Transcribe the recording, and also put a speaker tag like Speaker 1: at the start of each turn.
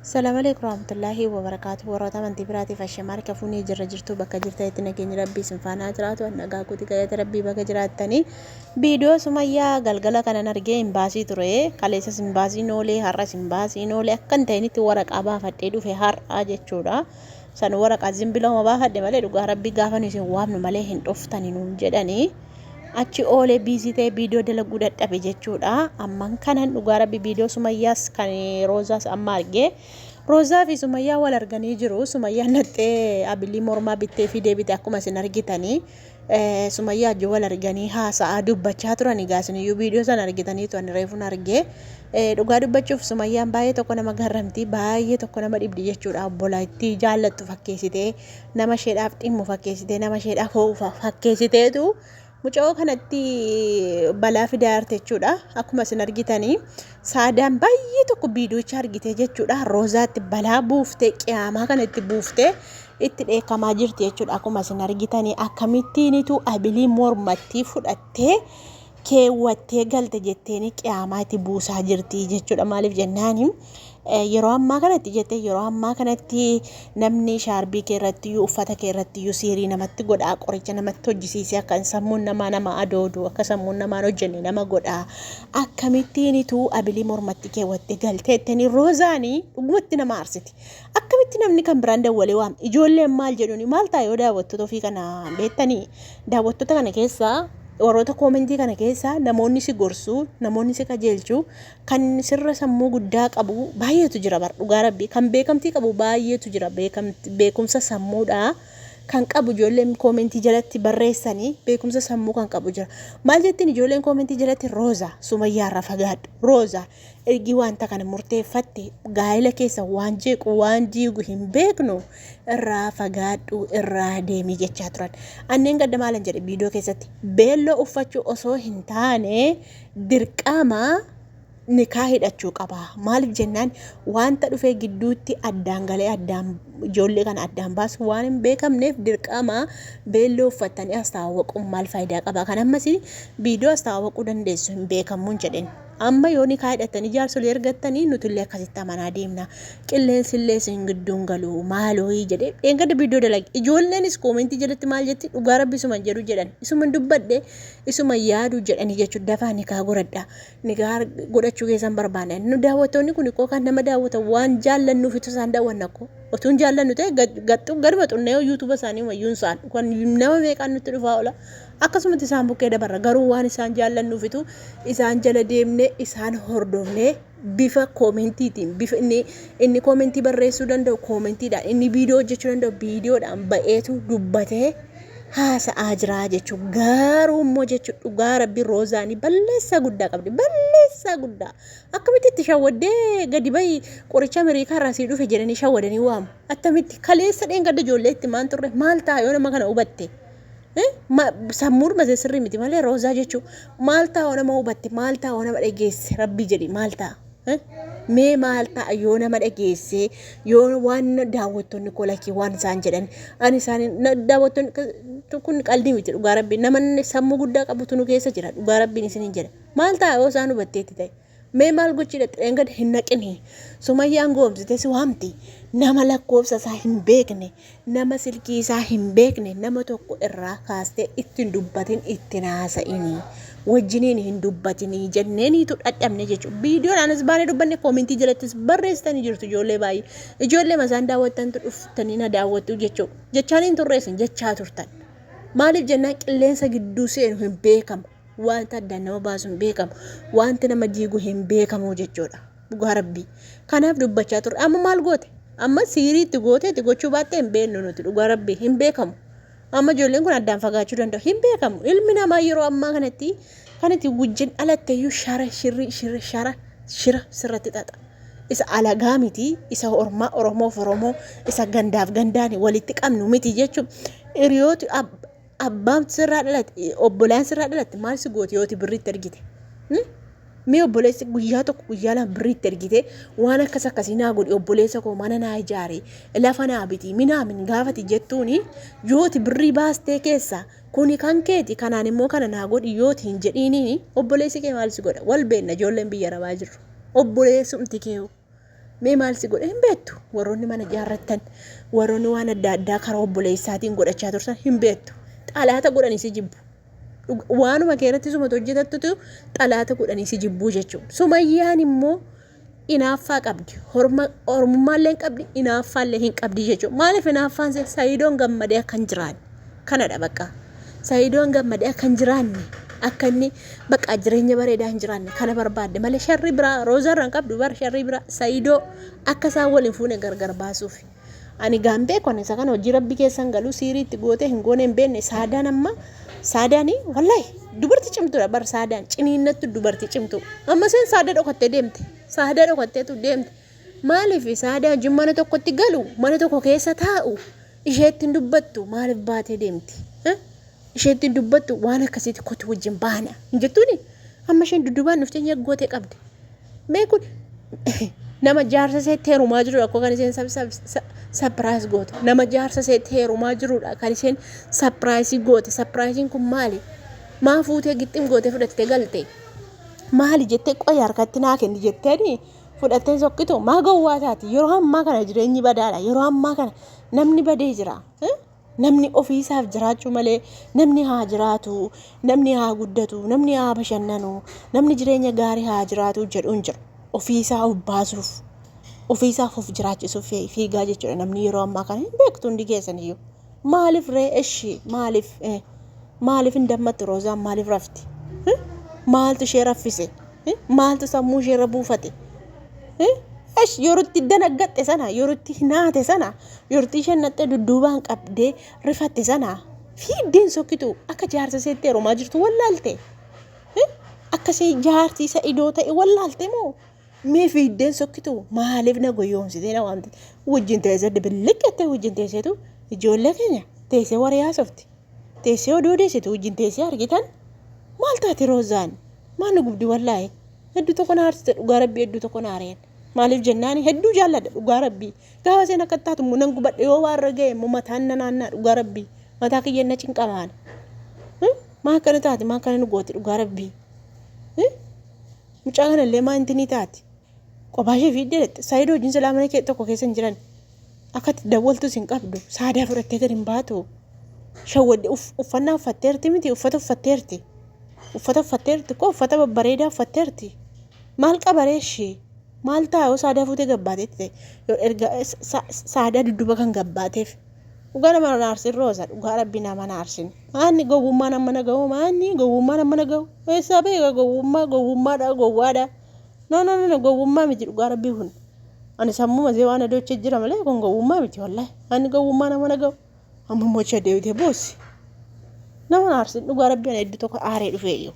Speaker 1: Salaam alaikum warahmatullahi wabarakatuh. Warroota amantii biraatiif ashamaa harka fuunee jirra jirtu bakka jirtanitti nageenyi rabbii isin faana haa jiraatu. An nagaa kooti galata rabbii baga jiraattanii. Viidiyoo Sumayyaa galgala kanan argee hin baasii ture. Kaleessas hin baasiin oolee har'as hin baasiin oolee akka hin ta'initti waraqaa baafadhee dhufe har'aa jechuudha. San waraqaa zimbilooma baafadhe malee dhugaa rabbii gaafa nu isin waamnu malee hin dhuftani nuun jedhanii. Achi oolee biizii ta'e viidiyoo dalaguu dadhabe jechuudha. Amman kanan dhugaa rabbi viidiyoo Sumayyaas kan Roozaas amma arge. Roozaa fi Sumayyaa wal arganii jiru. Sumayyaan naxxee abilii mormaa bittee fi deebite akkuma isin argitanii. Sumayyaa wajjin wal arganii haasa'aa dubbachaa turan egaa isin iyyuu viidiyoo sana argitaniitu ani reefun arge. Dhugaa dubbachuuf Sumayyaan baay'ee tokko nama garramti baay'ee tokko nama dhibdi jechuudha. Obbolaa itti jaallattu fakkeessitee nama isheedhaaf dhimmu fakkeessitee nama isheedhaaf ho'u fakkeessiteetu mucayoo kanatti balaa fidaa jirti jechuudha. Akkuma isin argitanii Saadaan baay'ee tokko biidoocha argitee jechuudha. Roozaatti balaa buuftee qiyaamaa kana itti buuftee itti dheekkamaa jirti jechuudha. Akkuma isin argitanii akkamittiinitu abilii mormattii fudhattee keewwattee galte jetteeni qiyaamaa itti buusaa jirti jechuudha. Maaliif jennaani yeroo ammaa kanatti jettee yeroo ammaa kanatti namni shaarbii kee irratti iyyuu uffata kee irratti iyyuu siirii namatti godhaa qoricha namatti hojjisiisee akka sammuun namaa nama adoodu akka sammuun namaa hin hojjenne nama godhaa akkamittiinitu abilii mormatti keewwattee galtee jettanii roozaanii dhugumatti nama aarsiti. Akkamitti namni kan biraan dawwalee waam ijoolleen maal jedhuuni maal ta'a yoo daawwattoota ofii kana beektanii daawwattoota kana keessaa warroota koomentii kana keessaa namoonni si gorsu namoonni si qajeelchu kan sirra sammuu guddaa qabu baay'eetu jira bar dhugaa rabbii kan beekamtii qabu baay'eetu jira beekumsa sammuudha kan qabu ijoolleen koomentii jalatti barreessanii beekumsa sammuu kan qabu jira maal jettiin ijoolleen koomentii jalatti rooza sumayyaarra fagaadhu rooza Ergii wanta kana murteeffatte gaa'ela keessa waan jeequ waan diigu hin beeknu irraa fagaadhu irraa deemii jechaa turan. Anneen gadda maalan jedhe viidiyoo keessatti beelloo uffachuu osoo hin taane dirqama nikaa hidhachuu qaba. Maaliif jennaan wanta dhufee gidduutti addaan galee addaan ijoollee kana addaan baasu waan hin beekamneef dirqama beelloo uffattanii as taawwaquun maal faayidaa qaba. Kan ammas viidiyoo as taawwaquu dandeessu hin beekamuun jedheen. Amma yoo nikaa hidhattanii jaarsolii ergattanii nutillee akkasitti amanaa deemna. Qilleensillee isin gidduu hin galu maalooyi jedhee dheengadda viidiyoo dalage. Ijoolleenis koomentii jalatti maal jetti dhugaa rabbi isuman jedhu jedhan. Isuman dubbadhe isuman yaadu jedhanii jechuudha. Dafaa nikaa godhadha. Nikaa godhachuu keessan barbaanna. Nu daawwattoonni kun koo kan nama daawwatan waan jaallannuufitu isaan daawwanna koo. Otuu hin jaallannu ta'e gaxxu gaduma xunnee yuutuuba isaanii mayyuun isaan kan nama meeqaan nutti dhufaa oola. Akkasumatti isaan bukkee dabarra. Garuu waan isaan jaallannuufitu isaan jala deemnee isaan hordofnee bifa koomentiitiin bifa inni inni koomentii barreessuu danda'u koomentiidhaan inni viidiyoo hojjechuu danda'u viidiyoodhaan ba'eetu dubbatee haasa'aa jira jechuudha. Garuu immoo jechuudha dhugaa rabbi roozaanii balleessaa guddaa qabdi. Balleessaa guddaa. Akkamitti itti shawwaddee gadi bahi qoricha Ameerikaa irraa sii dhufe jedhanii shawwadanii waamu. Attamitti kaleessa dheengadda ijoollee itti maan turre maal ta'a yoo nama kana hubatte. Sammuudhuma ishee sirrii miti malee roozaa jechuun maal ta'a yoo nama hubatte maal ta'a yoo nama dhageesse rabbii jedhi maal ta'a. Mee maal ta'a yoo nama dhageesse yoo waan daawwattoonni koo lakkii waan isaan jedhan ani isaan daawwattoonni kun qaldii miti dhugaa rabbii nama sammuu guddaa qabutu nu keessa jira dhugaa rabbiin isiniin jedha. Maal ta'a yoo isaan hubatteetti ta'e? Mee maal gochii dhaqxe dheengadda hin naqini. Sumayyaan goomsite si waamti. Nama lakkoofsa isaa hin beekne, nama silkii isaa hin beekne, nama tokko irraa kaastee itti hin dubbatin, itti hin haasa'ini. Wajjiniin hin dubbatini jenneeniitu dhadhabne jechuudha. Viidiyoodhaanis baanee dubbanne koomentii jalattis barreessitanii jirtu ijoollee baay'ee. Ijoollee masaan daawwattantu dhuftanii na daawwattu jechuudha. Jechaan hin turre isin jechaa turtan. Maaliif jennaan qilleensa gidduu seenu hin beekamu. Wanta addaan nama baasu hin beekamu. Wanti nama diigu hin beekamu jechuudha. Dhugaa rabbii. Kanaaf dubbachaa turre. Amma maal goote? Amma siirii itti gootee itti gochuu baattee hin beeknu nuti dhugaa rabbii hin beekamu. Amma ijoolleen kun addaan fagaachuu danda'u. Hin beekamu. Ilmi namaa yeroo ammaa kanatti kan itti wajjin dhalatte iyyuu shara shirri shirri shara shira sirratti xaxa. Isa alagaa miti, isa ormaa Oromoof Oromoo, isa gandaaf gandaan walitti qabnu miti jechuun hiriyooti Abbaan sirraa dhalate obbolaan sirraa dhalatte maal si gooti yooti birriitti ergite? Mee obboleessi guyyaa tokko guyyaa lama birriitti ergite waan akkas akkasii naa godhi obboleessa koo mana naa ijaari lafa naa biti minaamin gaafati jettuuni yooti birrii baastee keessa kuni kan keeti kanaan immoo kana naa godhi yooti hin jedhiiniini obboleessi kee maal si godha wal beenna ijoolleen biyya arabaa jirru obboleessumti kee. Mee maal si godhe hin beektu. Warroonni mana ijaarrattan, warroonni waan adda addaa karaa obboleessaatiin godhachaa tursan hin beektu. Xalaata godhanii si jibbu. Waanuma kee irratti sumatu hojjetattutu xalaata godhanii si jibbuu jechuudha. Sumayyaan immoo inaaffaa qabdi. Horma ormummaallee hin qabdi, inaaffaallee hin qabdi jechuudha. Maaliif inaaffaan see Sayidoon gammadee akka hin jiraanne. Kanadha bakka. Sayidoon gammadee akka hin jiraanne. Akka inni bakka jireenya bareedaa hin jiraanne kana barbaadde malee sharrii biraa Roozarra hin qabdu bara sharrii biraa Sayidoo akka isaan waliin fuune gargar baasuuf. Ani gaan beeku ani isa kana hojii rabbi keessan galuu siirii itti gootee hin goone hin beekne saadaan amma saadaani wallahi dubarti cimtuudha bar saadaan ciniinnattu dubarti cimtu amma isheen saada dhokattee deemte saada dhokatteetu deemte maaliif saadaa wajjin mana tokkotti galu mana tokko keessa taa'u isheetti hin dubbattu maaliif baatee deemti isheetti hin dubbattu waan akkasiitti kotu wajjin baana hin jettuuni amma isheen dudduubaan dhuftee nyaggootee qabdi Mee kun nama jaarsa iseetti heerumaa jirudha akkoo kan isheen sapiraayis goote. Nama jaarsa iseetti heerumaa jirudha kan isheen sapiraayisii goote. Sapiraayisiin kun maali? Maa fuutee gixxim gootee fudhattee galte? Maali jettee qoyi harkatti naa kenni jetteeni fudhattee sokkitu maa gowwaa taati? Yeroo ammaa kana jireenyi badaadha. Yeroo ammaa kana namni badee jira. Namni ofiisaaf jiraachuu malee namni haa jiraatu, namni haa guddatu, namni haa bashannanu, namni jireenya gaarii haa jiraatu jedhu hin jiru. Ofiisaa of baasuuf, ofiisaaf of jiraachisuuf fiigaa jechuudha namni yeroo ammaa kana hin beektu hundi keessan iyyuu. Maaliif ree eshi maaliif maaliif hin dammattu Roozaan maaliif rafti? Maaltu ishee raffise? Maaltu sammuu ishee irra buufate? Esh yerootti danaggatte sana yerootti naate sana yerootti isheen naxxee dudduubaan qabdee rifatte sana fiiddeen sokkitu akka jaarsa isheetti heerumaa jirtu wallaalte. Akka ishee jaartii isa idoo ta'e wallaalte moo? Mee fiiddeen sokkitu maaliif na goyoomsitee na waamte? Wajjin teessee dibilliqqattee wajjin teesseetu ijoollee keenya teessee waree haasofti. Teessee oduu odeessitu wajjin teessee argitan maal taate Roozaan? Maal nu gubdi wallaahi. Hedduu tokko na aarsite dhugaa rabbii hedduu tokko na aareen. Maaliif jennaan hedduu jaalladha dhugaa rabbii. Gaafa isheen akka taatu immoo nan gubadha yoo waa irra ga'e immoo mataan na naannaa dhugaa rabbii. Mataa kiyya na cinqamaan. Maa akkana taate maa akkana nu goote dhugaa rabbii. Mucaa kanallee maa intinii taate. Qophaa ishee fiiddee dhaqxe. Saayidoo wajjin silaa mana kee tokko keessa hin jiran. Akka itti dawwaltus hin qabdu. Saadaa fudhattee gad hin baatu. Shawwadde uffannaa uffatteerti miti uffata uffatteerti. Uffata uffatteerti koo uffata babbareedaa uffatteerti. Maal qabaree ishee? Maal ta'a yoo saadaa fuutee gabbaateetti ta'e? Yoo erga saadaa dudduuba kan gabbaateef. Dhugaa nama na aarsin rooza dhugaa rabbi nama na aarsin. Maanni gowwummaan amma na ga'u maanni gowwummaan amma na ga'u. Eessaa beeka gowwummaa gowwummaadha gowwaadha. No no no gowwummaa miti dhugaa rabbii kun. Ani sammuu masee waan adochee jira malee kun gowwummaa miti wallahi. Ani gowwummaa nama na ga'u. Amma immoo achi deebitee boossi. Nama na aarsin dhugaa rabbii ana hedduu tokko aaree dhufee iyyuu.